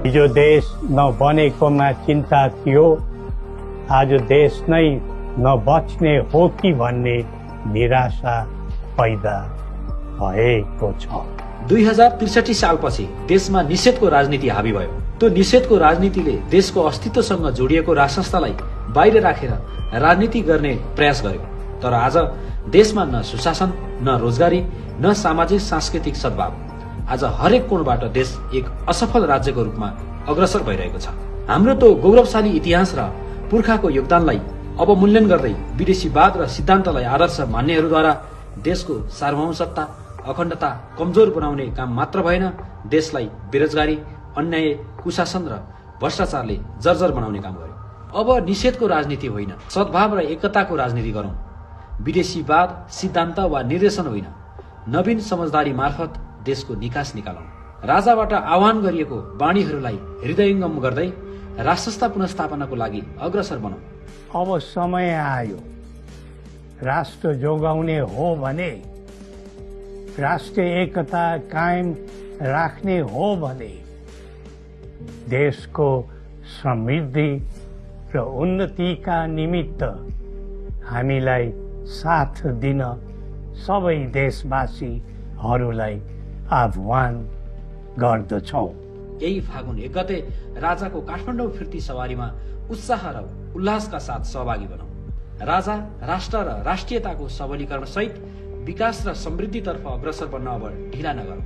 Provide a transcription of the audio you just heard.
हिजो देश नबनेकोमा चिन्ता थियो, आज देश नै नबच्ने हो कि भन्ने निराशा पैदा भएको छ। 2063 सालपछि देशमा निषेधको राजनीति हावी भयो। त्यो निषेधको राजनीतिले देशको अस्तित्वसँग जोडिएको राजसंस्थालाई बाहिर राखेर राजनीति गर्ने प्रयास गर्यो। तर आज देशमा न सुशासन, न रोजगारी, न सामाजिक सांस्कृतिक सद्भाव। आज हरेक कोणबाट देश एक असफल राज्यको रूपमा अग्रसर भइरहेको छ। हाम्रो त्यो गौरवशाली इतिहास र पुर्खाको योगदानलाई अवमूल्यन गर्दै विदेशीवाद र सिद्धान्तलाई आदर्श मान्नेहरूद्वारा देशको सार्वभौमसत्ता, अखण्डता कमजोर बनाउने काम मात्र भएन, देशलाई बेरोजगारी, अन्याय, कुशासन र भ्रष्टाचारले जर्जर बनाउने काम गर्यो। अब निषेधको राजनीति होइन, सद्भाव र एकताको राजनीति गरौं। विदेशीवाद, सिद्धान्त वा निर्देशन होइन, नवीन समझदारी मार्फत देशको निकास निकालौं। राजाबाट आह्वान गरिएको वाणीहरूलाई हृदयंगम गर्दै राष्ट्रसत्ता पुनर्स्थापनाको लागि अग्रसर बनौं। अब समय आयो, राष्ट्र जोगाउने हो भने, राष्ट्रिय एकता कायम राख्ने हो भने देशको समृद्धि र उन्नतिका निमित्त हामीलाई साथ दिन सबै देशवासीहरूलाई आह्वान गर्दछौं। यही फागुन 1 गते राजाको काठमाडौँ फिर्ती सवारीमा उत्साह र उल्लासका साथ सहभागी बनौं। राजा, राष्ट्र र राष्ट्रियताको सबलीकरण सहित विकास र समृद्धितर्फ अग्रसर बन्न अब ढिला नगरौं।